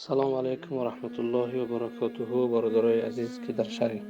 Салому алайкум ва раҳматуллоҳи ва баракотуҳу. Бародарои азиз, ки дар шаҳри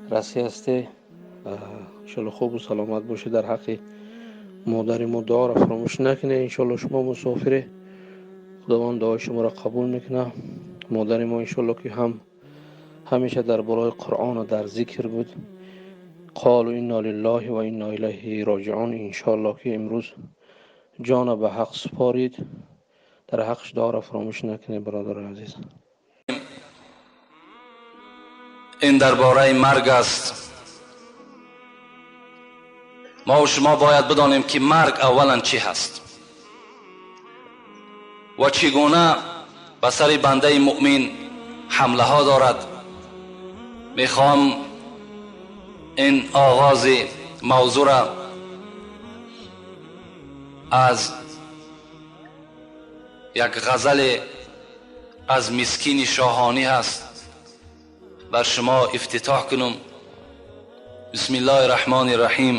Россия ҳасте, иншоалло хубу саломат бошед. Дар ҳаққи модари мо дуоро фаромӯш накунед. Иншоалло шумо мусофире, Худованд дуои шуморо қабул мекунад. Модари мо, иншоалло, ки ҳам ҳамеша дар болои Қуръону дар зикр буд. Қолу инна лиллаҳи ва инна илайҳи роҷиун. Иншоалло, ки имрӯз ҷона ба ҳақ супорид. Дар ҳаққаш дуоро фаромӯш накунед, бародарои азиз. Ин дар бораи марг аст. Мо ва шумо бояд бидонем, ки марг аввалан чӣ ҳаст ва чӣ гуна ба сари бандаи муъмин ҳамлаҳо дорад. Мехоҳам ин оғози мавзӯъра аз як ғазале аз Мискини Шоҳонӣ ҳаст бар шумо ифтитоҳ кунам. Бисмиллоҳи раҳмони раҳим.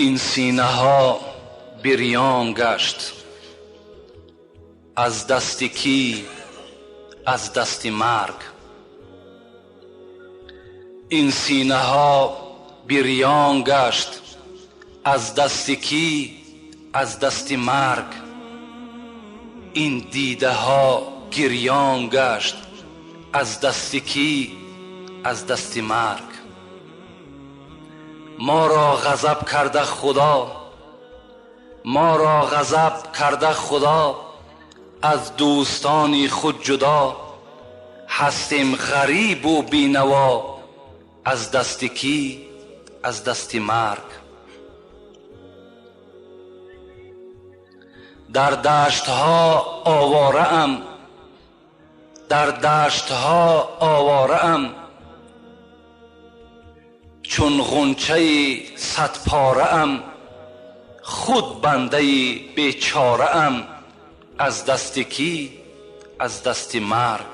Ин синаҳо бирён гашт аз дасти кӣ? Аз дасти марг. Ин синаҳо бирён гашт аз дасти кӣ? Аз дасти марг. Ин дидаҳо гирён гашт аз дасти кӣ? Аз дасти марг. Моро ғазаб карда Худо, моро ғазаб карда Худо, аз дӯстони худ ҷудо ҳастем, ғарибу бенаво аз дасти кӣ? Аз дасти марг. Дар даштҳо овораам, дар даштҳо овораам, чун ғунчаи садпораам, худ бандаи бечораам аз дасти кӣ? Аз дасти марг.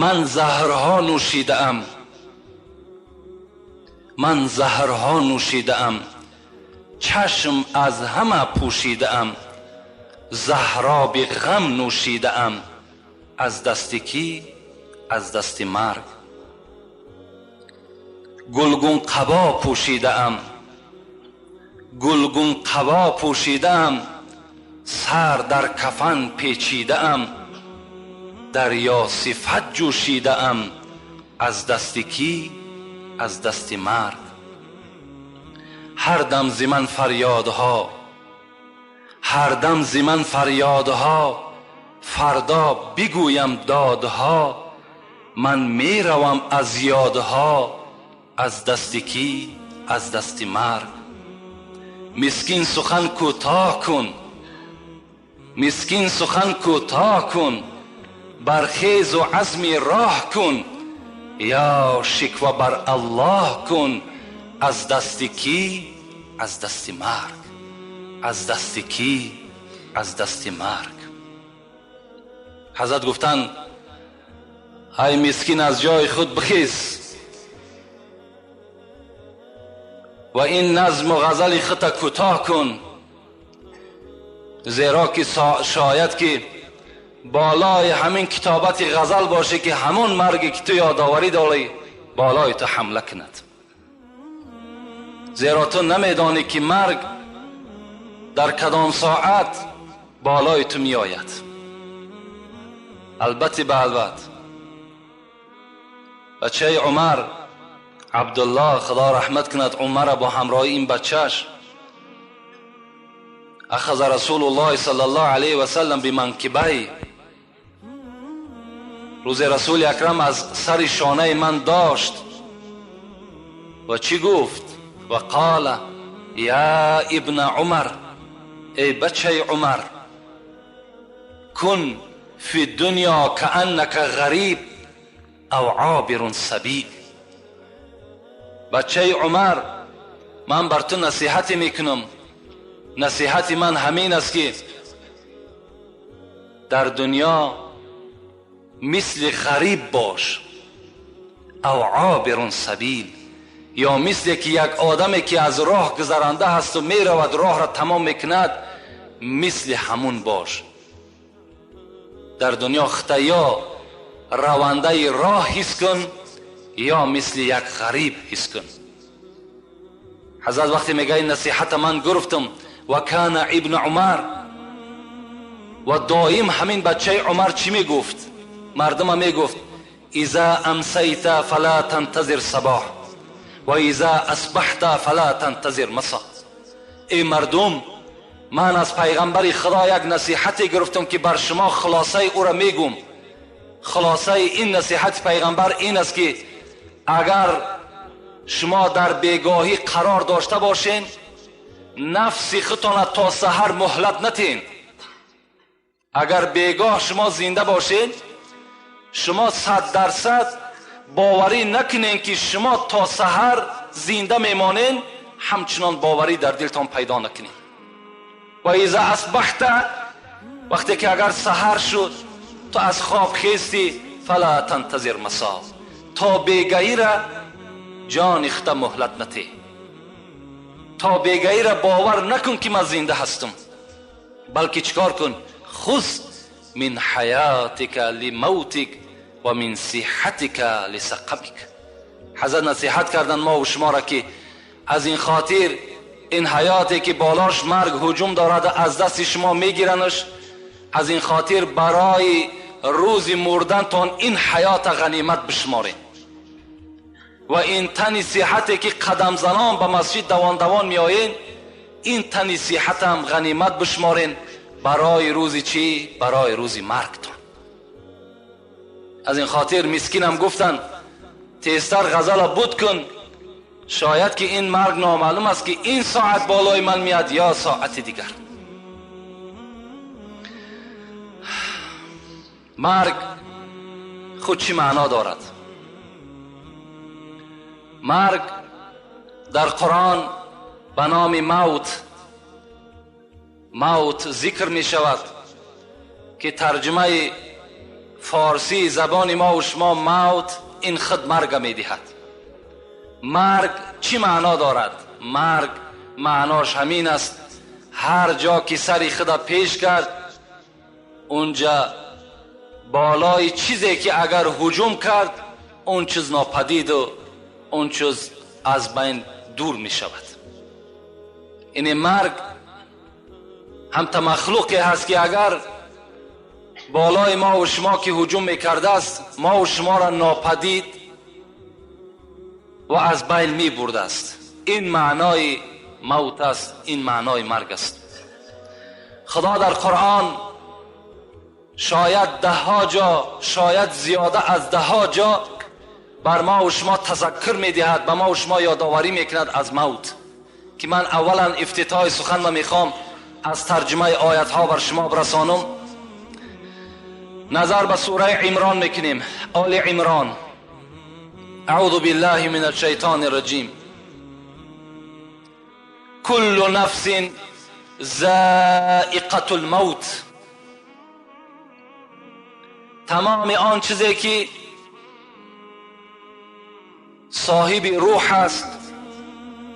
Ман заҳрҳо нӯшидаам, ман заҳрҳо нӯшидаам, чашм аз ҳама пӯшидаам, заҳроби ғам нӯшидаам аз дасти кӣ? Аз дасти марг. Гулгун қабо пӯшидаам, гулгун қабо пӯшидаам, сар дар кафан печидаам, дарё сифат ҷӯшидаам аз дасти кӣ? Аз дасти марг. Ҳар дам зи ман фарёдҳо, ҳар дам зи ман фарёдҳо, фардо бигӯям додҳо, ман меравам аз ёдҳо аз дасти кӣ? Аз дасти марг. Мискин сухан кӯтоҳ кун, мискин сухан кӯтоҳ кун, бархезу азми роҳ кун, ё шиква бар Аллоҳ кун аз дасти кӣ? Аз дасти марг. Аз дасти кӣ? Аз дасти марг. Ҳазрат гуфтанд: ай мискин, аз ҷои худ бихез ва ин назму ғазали худта кӯтоҳ кун, зеро ки шояд ки болои ҳамин китобати ғазал боше, ки ҳамон марге ки ту ёдоварӣ дорӣ болои ту ҳамла кунад, зеро ту намедонӣ, ки марг дар кадом соат болои ту меояд. Албатта ба албат бачаи Умар Абдуллоҳ, Худо раҳмат кунад Умара, бо ҳамроҳи ин бачаш ахаза Расулуллоҳи саллаллоҳу алайҳи васаллам биманкибай. Рӯзе Расули Акрам аз сари шонаи ман дошт ва чӣ гуфт? Ва қола: я ибна Умар, эй бачаи Умар, кун фи дунё кааннака ғариб ав обирун сабил. Бачаи Умар, ман бар ту насиҳате мекунам. Насиҳати ман ҳамин аст, ки در دنیا مثل غریب باش، او عابر سبیل، یا مثل که یک آدمی که از راه گذرانده هست و میرود راه را تمام میکند، مثل همون باش. در دنیا خطا یا رونده راه حس کن یا مثل یک غریب حس کن. حضرت وقتی میگه این نصیحت من گرفتم، و کان ابن عمر، و دائم همین بچه عمر چی میگفت؟ مردم میگفت اذا امسیت فلا تنتظر صباح و اذا اصبحت فلا تنتظر مساء. ای مردم، من از پیغمبر خدا یک نصیحتی گرفتم که بر شما خلاصه او را میگم. خلاصه این نصیحت پیغمبر این است که اگر شما در بیگاهی قرار داشته باشین، نفس خودتان تا سحر مهلت نتین. اگر بیگاه شما زنده باشین، شما 100% باوری نکنین که شما تا سحر زنده میمانین، همچنان باوری در دلتان پیدا نکنین. و اذا اصبحت، وقتی که اگر سحر شد تو از خواب خیستی، فلا تنتظر مساء، تا بیگاهی را جان خود مهلت نتی، تا بیگاهی را باور نکن که من زنده هستم، بلکه چیکار کن؟ خذ من حیاتک لموتک و من صحتک لسقمک. حضرت نصیحت کردن ما و شما را که از این خاطر این حیاتی که بالاش مرگ هجوم دارد از دست شما میگیرنش، از این خاطر برای روز مردنتان این حیات غنیمت بشمارین و این تن صحتی که قدم زنان به مسجد دوان دوان میآیین، این تن صحت هم غنیمت بشمارین برای روز چی؟ برای روز مرگتان. از این خاطر مسکینم گفتن تیزتر غزل بود کن، شاید که این مرگ نامعلوم است که این ساعت بالای من میاد یا ساعت دیگر. مرگ خود چی معنا دارد؟ مرگ در قرآن به نام موت، موت ذکر می شود که ترجمه فارسی زبان ما و شما موت این خود مرگ می دهد. مرگ چی معنا دارد؟ مرگ معناش همین است، هر جا که سری خود پیش کرد اونجا بالای چیزی که اگر هجوم کرد اون چیز ناپدید و اون چیز از بین دور می شود. این مرگ هم تا مخلوقی هست که اگر بالای ما و شما که هجوم میکرده است، ما و شما را ناپدید و از بین می برده است. این معنای موت است، این معنای مرگ است. خدا در قرآن شاید ده ها جا، شاید زیاده از ده ها جا بر ما و شما تذکر میدهد، به ما و شما یادآوری میکند از موت، که من اولا افتتاح سخن را میخوام از ترجمه آیت ها بر شما برسانم. نظر به سوره عمران میکنیم، آل عمران. اعوذ بالله من الشیطان الرجیم. کل نفس ذائقة الموت. تمام آن چیزی که صاحب روح است،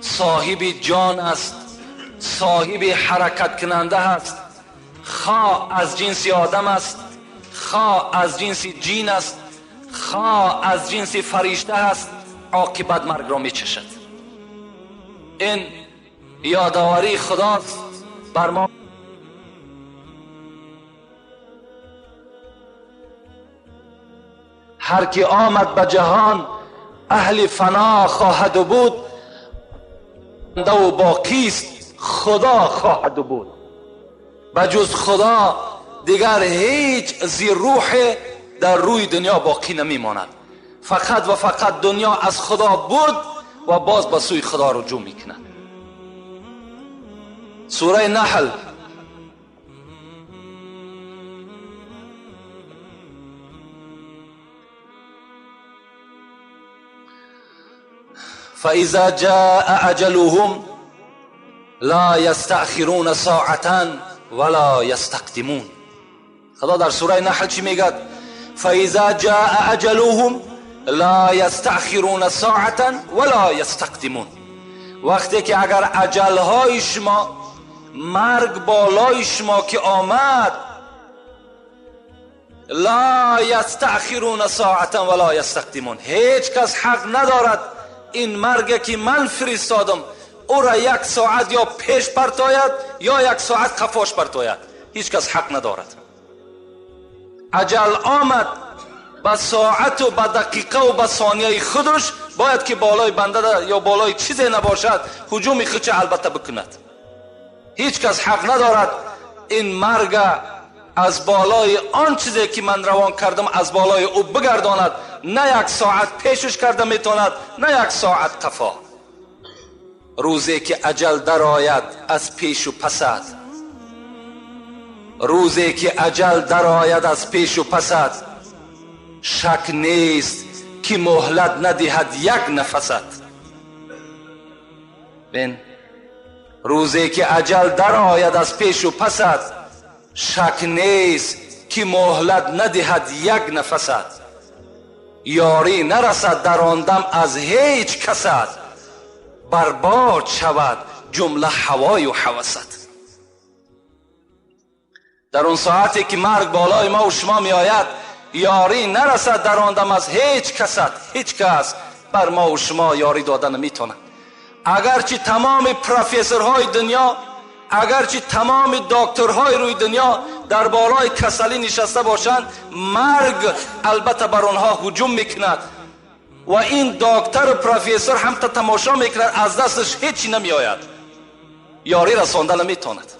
صاحب جان است، صاحب حرکت کننده است، خواه از جنس آدم است، خواه از جنس جین است، خواه از جنس فرشته است، عاقبت مرگ را میچشد. این یادآوری خداست بر ما. هر کی آمد به جهان اهل فنا خواهد بود، و باقی است خدا خواهد بود. بجز خدا دیگر هیچ زیر روح در روی دنیا باقی نمیماند. فقط و فقط دنیا از خدا بود و باز به سوی خدا رجوع میکند. سوره نحل فإذا جاء أجلهم لا يستأخرون ساعة ولا يستقدمون. خدا در سوره نحل چی میگه؟ فاذا جاء اجلهم لا یستأخرون ساعة ولا یستقدمون. وقتی که اگر اجلهای شما، مرگ بالای شما که آمد، لا یستأخرون ساعة ولا یستقدمون، هیچ کس حق ندارد این مرگ که من فرستادم او را یک ساعت یا پیش پرتاید یا یک ساعت قفاش پرتاید. هیچ کس حق ندارد. اجل آمد به ساعت و به دقیقه و به ثانیه خودش باید که بالای بنده یا بالای چیزی نباشد هجوم خودش البته بکند. هیچ کس حق ندارد این مرگ از بالای آن چیزی که من روان کردم از بالای او بگرداند. نه یک ساعت پیشش کرده میتواند، نه یک ساعت قفا. روزی که اجل درآید از پیش و پسد، روزی که اجل درآید از پیش و پسد، شک نیست که مهلت ندهد یک نفست. بین روزی که اجل درآید از پیش و پسد، شک نیست که مهلت ندهد یک نفست. یاری نرسد در آن دم از هیچ کست، برباد شود جمله هوای و هوست. در اون ساعتی که مرگ بالای ما و شما می آید، یاری نرسد در آن دم از هیچ کست. هیچ کس بر ما و شما یاری دادن نمیتونه. اگرچه تمام پروفسورهای دنیا، اگرچه تمام دکترهای روی دنیا در بالای کسلی نشسته باشند، مرگ البته بر آنها هجوم میکند و این دکتر و پروفسور هم تا تماشا میکند، از دستش هیچی نمیآید، یاری رسانده نمیتواند.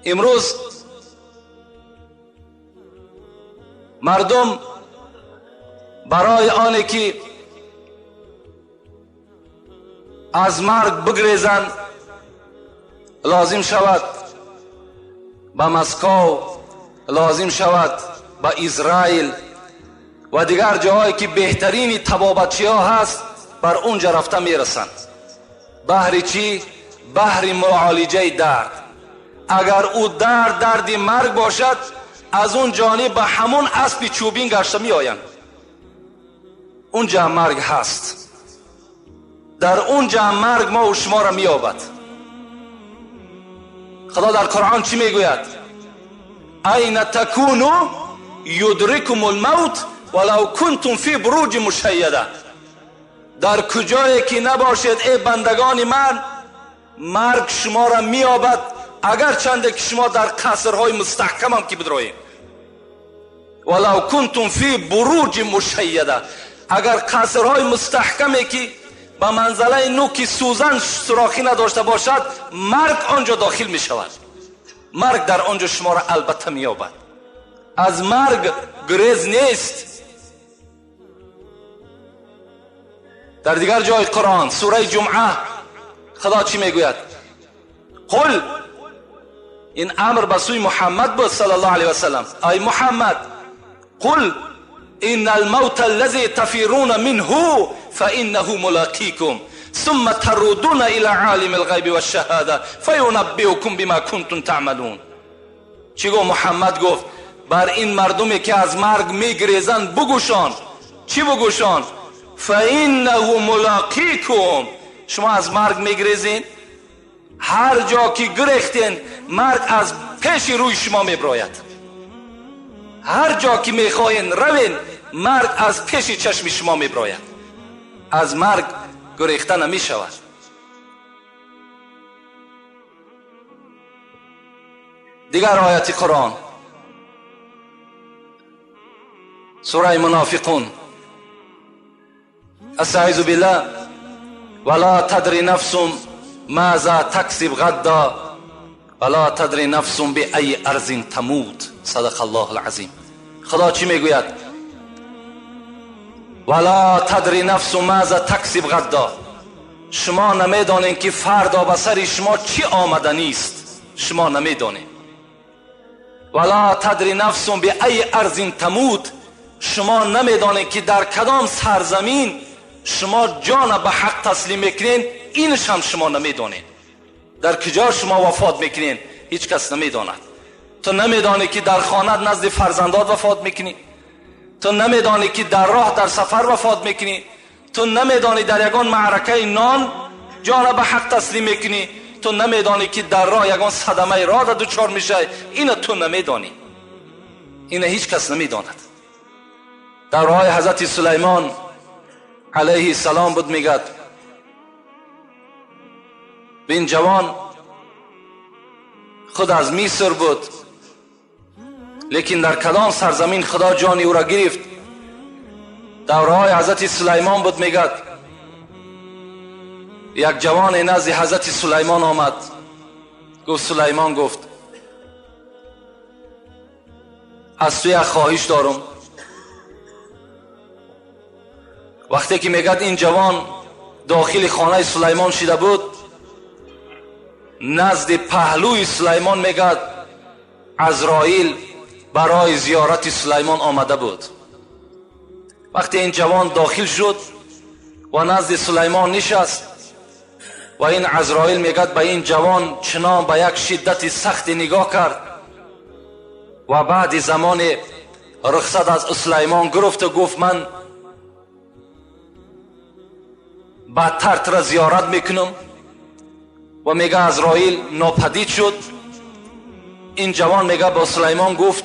امروز مردم برای آنی که از مرگ بگریزند لازم شود به مسکو، لازم شود به اسرائیل و دیگر جاهایی که بهترین طبابتچی ها هست بر اونجا رفته میرسند. بهر چی؟ بهر معالجه درد. اگر او درد درد مرگ باشد، از اون جانب به همون اسب چوبین گشته می آیند. اونجا مرگ هست، در اونجا مرگ ما و شما را می یابد. خدا در قرآن چی میگوید؟ این تکونو یدرکم الموت ولو کنتم فی بروج مشیده. در کجایی که نباشید ای بندگان من، مرگ شما را مییابد، اگر چنده که شما در قصرهای مستحکم هم که بدروید. ولو کنتم فی بروج مشیده، اگر قصرهای مستحکمی که به منزله نوک سوزن سوراخی نداشته باشد، مرگ آنجا داخل می شود. مرگ در آنجا شما را البته می یابد. از مرگ گریز نیست. در دیگر جای قرآن سوره جمعه خدا چی میگوید؟ قل، این امر به سوی محمد بود صلی الله علیه و سلم، ای محمد قل ان الموت الذي تفرون منه فانه ملاقيكم ثم تردون الى عالم الغیب والشهاده فینبئکم بما کنتم تعملون. چی گفت محمد؟ گفت بر این مردمی که از مرگ میگریزند بگوشان. چی بگوشان؟ فانه ملاقیکم. شما از مرگ میگریزین، هر جا که گریختین مرگ از پیش روی شما میبراید. هر جا که میخواین روین مرگ از پیش چشم شما میبراید. از مرگ گریخته نمیشود. دیگر آیت قرآن سوره منافقون، استعیذ بالله ولا تدری نفس ماذا تکسب غدا ولا تدری نفس بأی ارض تموت. صدق الله العظیم. خدا چی میگوید؟ ولا تدری نفس ماذا تکسب غدا. شما نمیدانین که فردا به سر شما چی آمدنی است. شما نمیدانین. ولا تدری نفس بأی ارض تموت. شما نمیدانین که در کدام سرزمین شما جان به حق تسلیم میکنین، اینش هم شما نمیدانین. در کجا شما وفات میکنین هیچ کس نمیداند. تو نمیدانی که در خانه نزد فرزندات وفات میکنی، تو نمیدانی که در راه در سفر وفات میکنی، تو نمیدانی در یگان معرکه نان جان به حق تسلیم میکنی، تو نمیدانی که در راه یگان صدمه راه را دچار میشه. اینو تو نمیدانی، اینو هیچ کس نمیداند. در راه حضرت سلیمان علیه السلام بود، میگد این جوان خود از مصر بود، لیکن در کدام سرزمین خدا جان او را گرفت. در راه حضرت سلیمان بود، میگد یک جوان نزد حضرت سلیمان آمد. گفت سلیمان، گفت از تو یک خواهش دارم. وقتی که میگد این جوان داخل خانه سلیمان شده بود، نزد پهلوی سلیمان میگد عزرائیل برای زیارت سلیمان آمده بود. وقتی این جوان داخل شد و نزد سلیمان نشست و این عزرائیل میگد به این جوان چنان به یک شدت سخت نگاه کرد و بعد زمان رخصت از سلیمان گرفت و گفت من بدتر تو را زیارت میکنم. و میگه عزرائیل ناپدید شد. این جوان میگه با سلیمان گفت،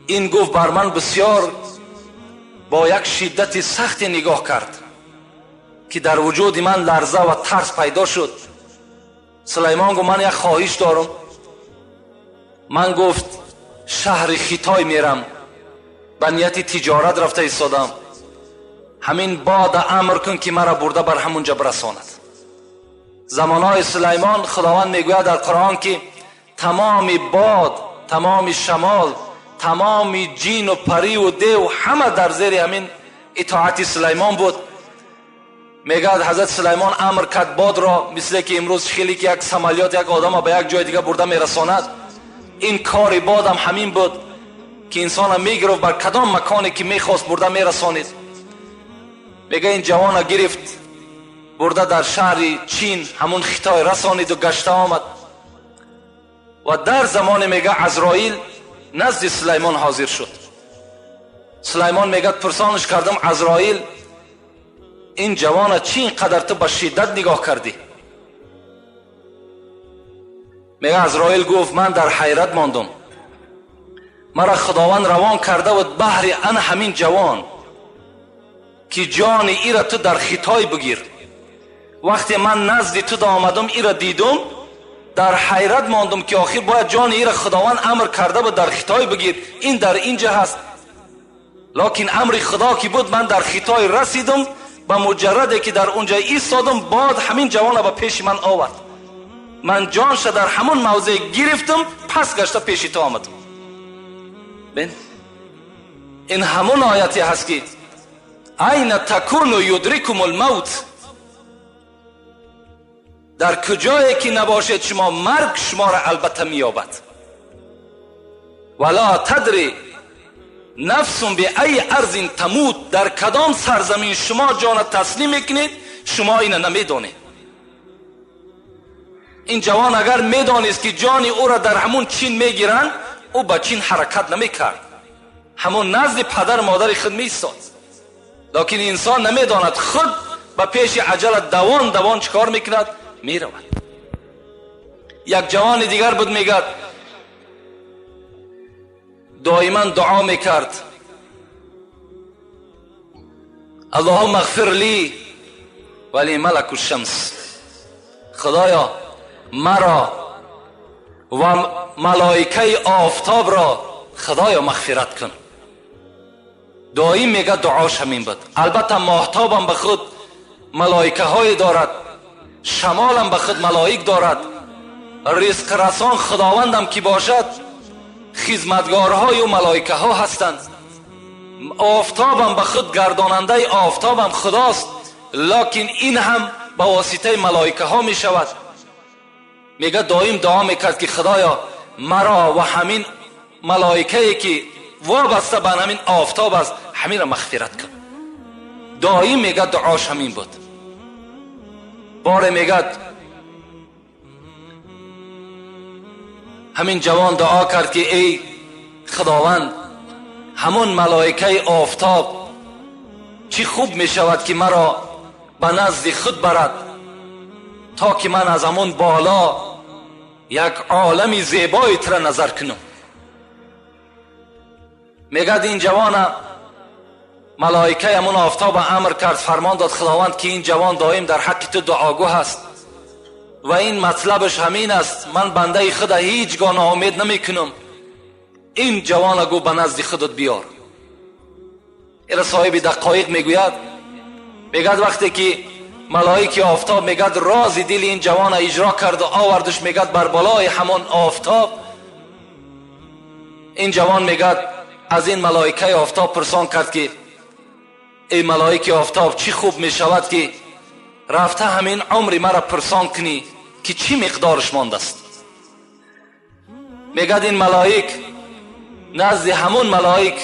این گفت بر من بسیار با یک شدت سخت نگاه کرد که در وجود من لرزه و ترس پیدا شد. سلیمان گفت من یک خواهش دارم. من گفت شهر خیتای میرم، به نیت تجارت رفته ایستادم، همین باد امر کن که مرا برده بر همونجا برساند. زمانهای سلیمان خداوند میگوید در قرآن که تمام باد، تمام شمال، تمام جین و پری و دیو همه در زیر همین اطاعت سلیمان بود. میگه حضرت سلیمان امر کرد باد را، مثل که امروز خیلی که یک سمالیات یک آدم به یک جای دیگه برده میرساند، این کار باد هم همین بود که انسان میگرفت بر کدام مکانی که میخواست برده میرسانید. میگه این جوان گرفت برده در شهر چین همون خطای رسانید و گشته آمد. و در زمان میگه عزرائیل نزد سلیمان حاضر شد. سلیمان میگه پرسانش کردم عزرائیل این جوان چی اینقدر تو به شدت نگاه کردی؟ میگه عزرائیل گفت من در حیرت ماندم، مرا خداوند روان کرده بود بهر ان همین جوان که جان ای را تو در خطای بگیر. وقتی من نزد تو آمدم ای را دیدم در حیرت ماندم که آخر باید جان ای را خداوند امر کرده بود در خطای بگیر، این در اینجا هست، لکن امر خدا که بود من در خطای رسیدم. به مجرده که در اونجا ایستادم باد همین جوان را به پیش من آورد، من جانش در همون موضع گرفتم، پس گشته پیش تو آمدم. بین این همون آیتی هست که این تکونو یدرکم الموت، در کجایی که نباشید شما مرگ شما را البته مییابد. ولا تدری نفس به ای ارض تموت، در کدام سرزمین شما جان تسلیم میکنید شما اینو نمیدونید. این جوان اگر میدانست که جان او را در همون چین میگیرند، او به چین حرکت نمیکرد، همون نزد پدر مادر خود میایستاد. لکن انسان نمیداند، خود به پیش عجله دوان دوان چکار میکند؟ میرود. یک جوان دیگر بود میگد دائما دعا میکرد اللهم اغفر لی ولی ملک الشمس، خدایا مرا و ملائکه آفتاب را خدایا مغفرت کن. دائم میگه دعاش همین بود. البته ماهتابم به خود ملائکه های دارد، شمالم به خود ملائک دارد، رزق رسان خداوندم که باشد خدمتگارهای و ملائکه ها هستند، آفتابم به خود گرداننده آفتابم خداست، لکن این هم به واسطه ملائکه ها می شود. میگه دائم دعا میکرد که خدایا مرا و همین ملائکه که وابسته به همین آفتاب است همین را مغفرت کن. دائم میگه دعاش همین بود. باره میگه Ҳамин ҷавон дуо кард, ки эй Худованд, ҳамон малоикаи офтоб чӣ хуб мешавад, ки маро ба назди худ барад, то ки ман аз ҳамон боло як олами зебои тура назар кунам. Мегӯяд, ин ҷавона малоикаи ҳамон офтоб амр кард, фармон дод Худованд, ки ин ҷавон доим дар ҳаққи ту дуогӯ ҳаст ва ин матлабаш ҳамин аст: ман бандаи худа ҳеҷ гоҳ ноумед намекунам. Ин ҷавона гӯ ба назди худат биёр. Ира соҳиби Дақоиқ мегӯяд, мегӯяд, вақте ки малоики офтоб, мегӯяд, рози дили ин ҷавона иҷро карду овардаш, мегӯяд, бар болои ҳамон офтоб, ин ҷавон, мегӯяд, аз ин малоикаи офтоб пурсон кард, ки эй малоики офтоб, чӣ хуб мешавад, ки рафта ҳамин умри маро пурсон кунӣ, ки чӣ миқдораш мондааст. Мегӯяд, ин малоик назди ҳамон малоик,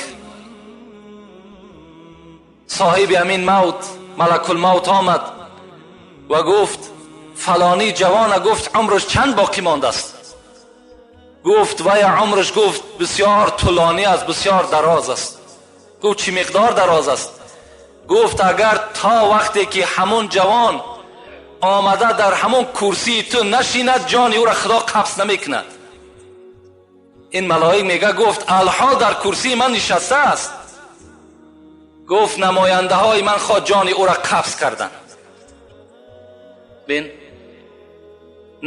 соҳиби ҳамин мавт, малакулмавт омад ва гуфт: фалонӣ ҷавона, гуфт, умраш чанд боқӣ мондааст? Гуфт, вая умраш, гуфт, бисёр тӯлонӣ аст, бисёр дароз аст. Гуфт: чӣ миқдор дароз аст? Гуфт: агар то вақте ки ҳамон ҷавон омада дар ҳамон курсии ту нашинад, ҷони ӯро Худо қабз намекунад. Ин малоик мега, гуфт: алҳол дар курсии ман нишаста аст. Гуфт: намояндаҳои ман хоҳ ҷони ӯро қабз карданд. Бин,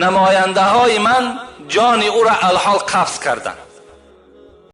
намояндаҳои ман ҷони ӯро алҳол қабз карданд.